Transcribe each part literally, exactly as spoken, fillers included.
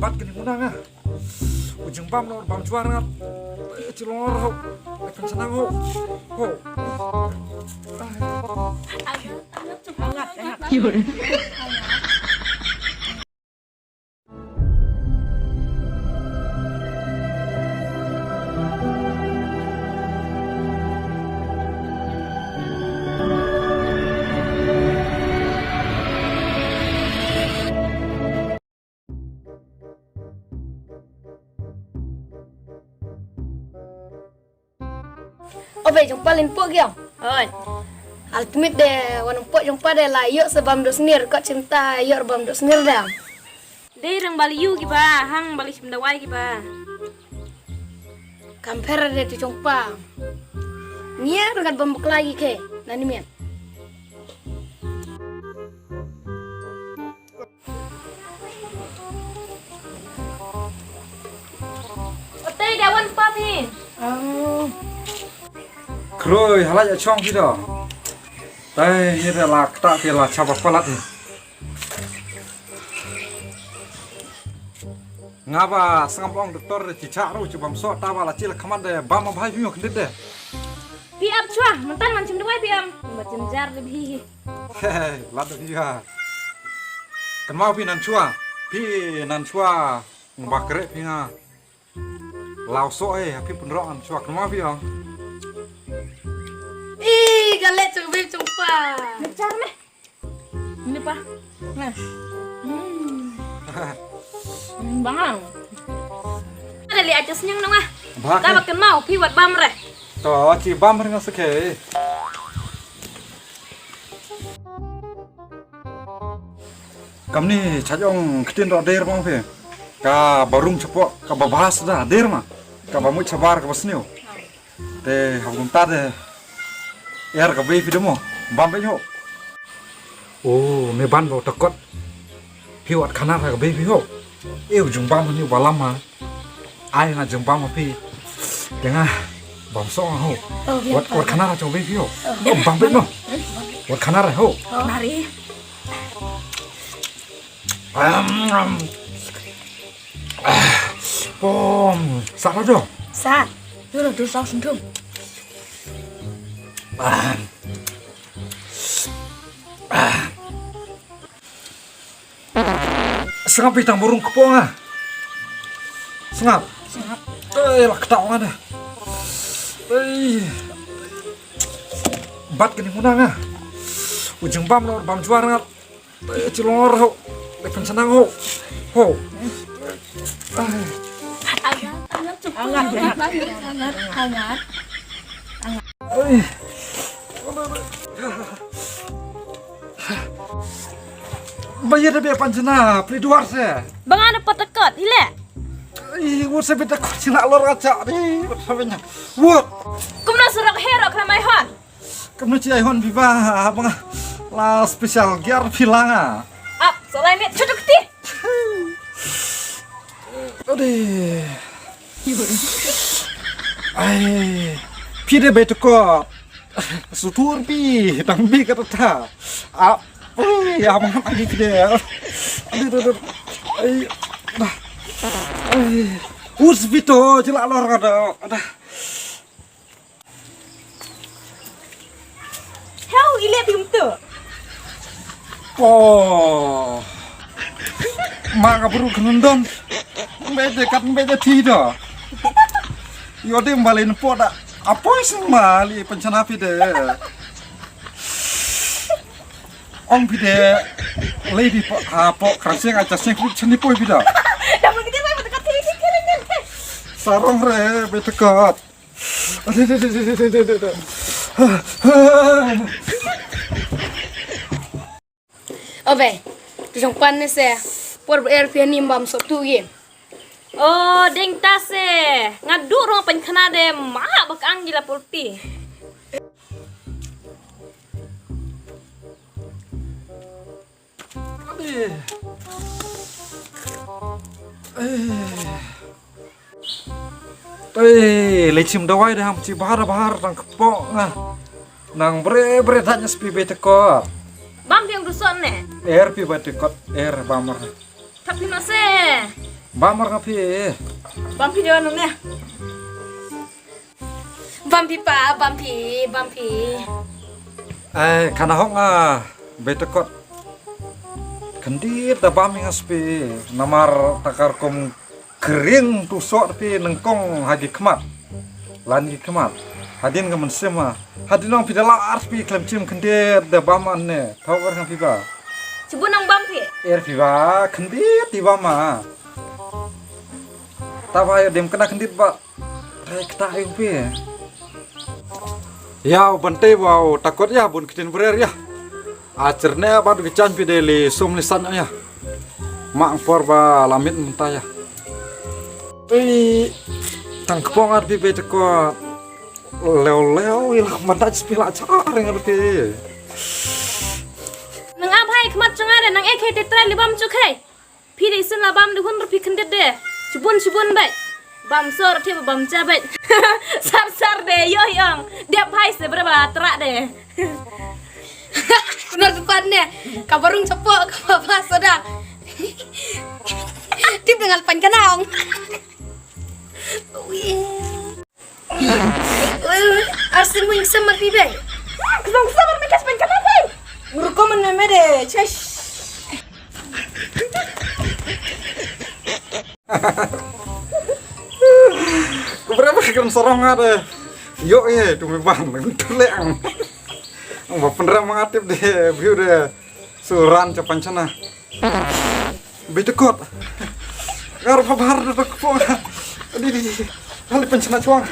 Bat kani muna nga. U jingbam noh bam jwar nga. Chi longor ho. Ai pynchang ho. Ho. Obe jong palin pok yo. Oi. Al tmit de wan pok jong pa de la yo se bam dos nir ko chimta yo bam dos nir da. Dei rang bali yu ki ba, hang bali chim dawai ki ba. Kampher de tu chong pa. Nia rang kat bam bakla ki ke nani mian. Otei da wan pa phi. Kroi halai ya chong phi da. Tai ni da la kta phi la chapa palat ni. Nga ba sngam ong doktor de chicha ru chu bam so ta ba la chi la khamat de bam bhai phi yo khndit de. Pi ap chwa, mentan man chim dawai pi am. Ma chim jar de bhi. He, la de bhi ha. Kan mau pi nan chwa. Pi nan chwa. Ba kre pi nga. Lau so e, pi pun ro an chwa kan mau pi ang. Ih, galet chung bim chung pa. Jar ne. Ni pa. Nah. Hmm. Bang ang. Ada li aja senyum nang ah. Ba kan mau pi wat bam re. To chi bam re nga sekhe. Kamni chajong ktin ro der bang phi. Ka barung chapo ka babas da der ma. Ka bamu chabar ka basniu. Te hab kumta de. Er ka bei phi demo. Bam bei ho. Oh, me ban bo takot. Phi wat khana ka bei phi ho. Eu jung bam ni balam ha. Ai nga jeng bam phi. Te nga bam so ho. Wat wat khana ra chong bei phi ho. Bam bam no. Wat khana ra ho. Mari. Am am. Pom, sa ra do. Sa. Yo do sa sendum. Sngap pi tang burung kepong ah. Sngap. Sngap. Eh, lah ketak mana. Eh. Bat kini munang ah. Ujung bam lor bam juar ngat. Eh, cilor ho. Depan senang ho. Ho. Angat, angat, angat, angat. Eh. Ba ïa da be pan jana pli duar se. Ba nga na patakot ile. Ih, wut se bita kot sina lor acha di. Wut se benya. Wut. Kumno surok hero kramai hon. Kumno ci ai hon biba ba nga la special gear pilanga. Ap, solai met chutuk ti. Ade. Ai, pide beto kot. Sutur pi, dang bi kata ta. Ap, ai, abang agi pide. Aduh, aduh, aduh. Ai, dah. Ai, us bito, jela lor kata. Dah. Hau, ile tim tu. Oh. Ma ka bru kenendon. Mbe de kat mbe de ti do. Yo de mbale ne poda. Apoi sing mali penchana pi de. Ong pi de. Lady po apo krasing aja sing klik chani poi pi da. Dah begitu mai betul kat ti ti kering kan. Sarong re betul kat. Obe, tu jong pan ne se, por ber pia nim bam sop tu ye. Oh, deng ta se, nga du rong pen khana de ma bak ang gila pulti. Ei, lei chim dawai de ham chi bahar bahar tang kepok nga. Nang bre bre tanya spi bete kot. Bam piang dusot ne. Er pi bete kot, er bamar. Tapi no se. Bam mar nga phi. Bam phi ïa nang ne. Bam phi pa, bam phi, bam phi. Ai, kana hok nga beit kot. Khyndiat da bam ïa nga spi namar takar kum kring tu sok phi nyngkong ha ki khmat. Lan ki khmat. Hadien ka mynsiem ma. Hadien nong phi da lar phi khlem chim khyndiat da bam an ne. Thok er ngan phi ba. Chibu nang bam phi. Er phi ba khyndiat ti bam ma. Ta ba ïa dem kena khyndiat ba. Rai kata ïa phi. Ïa ban te ba ta kot ïa bun ktin brer ïa. A cherne ba du kichan phi de li sum li san ïa. Mang por ba la mit mynta ïa. Ei, tang kpong ar phi beit kot. Leo leo ila mata phi la cha ring ar phi. Nang ab hai khmat chunga de nang ek hai te trai li bam chu khai. Phi de sin la bam de hun rupi khyndiat de. Chibun chibun bai. Bam sor the bam cha bai. Sar sar de yo yong. Dia phai se bra ba tra de. Benar tu pan ne. Ka barung chapo ka ba soda. Tip dengan pan kanang. Ui. Arsing wing summer pi bai. Ksong summer me kas pen kana bai. Ngurko men me de. Chesh. Ku berapa kan sorong ada. Yo eh tu me ban tu leng. Ba penra mangatip de view de. Suran cha panchana. Beit kot. Ngar phabar da kpong. Di di di. Hali panchana chuang.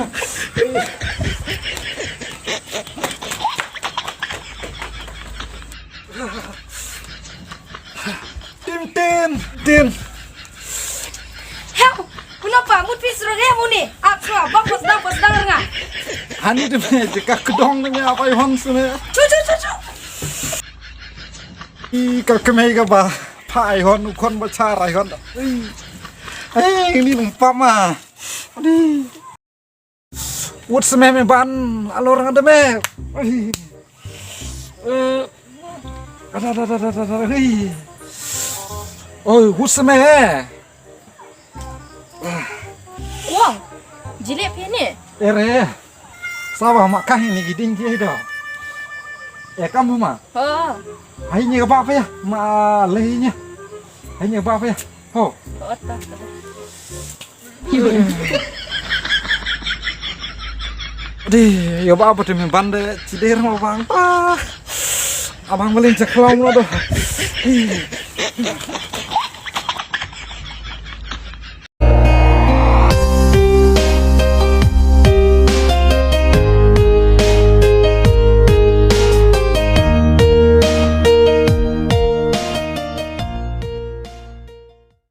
Tin tin tin. Heo, kuna pa mut pis rong heo muni. Ap swa bak pas dang pas dang renga. Hani de me jika kedong de me apa ihon sene. Chu chu chu chu. I ka kemei ka ba pha ai hon u khon ba char ai hon. Ei ni nung pa ma. Di. Ut seme me ban alor nga de me. Ei. Eh. Ada ada ada ada ada. Ei. Oi, ut seme. Wah, jilip ini. Ere. Sawa ma kahi ni giding ki do. E kam ma. Oh. Hai ni ba pa ya. Ma le ni. Hai ni ba pa ya. Ho. Oh, ta, ta. Di, yo ba pa tu me bande cider ma bang pa. Abang maling caklam lo do.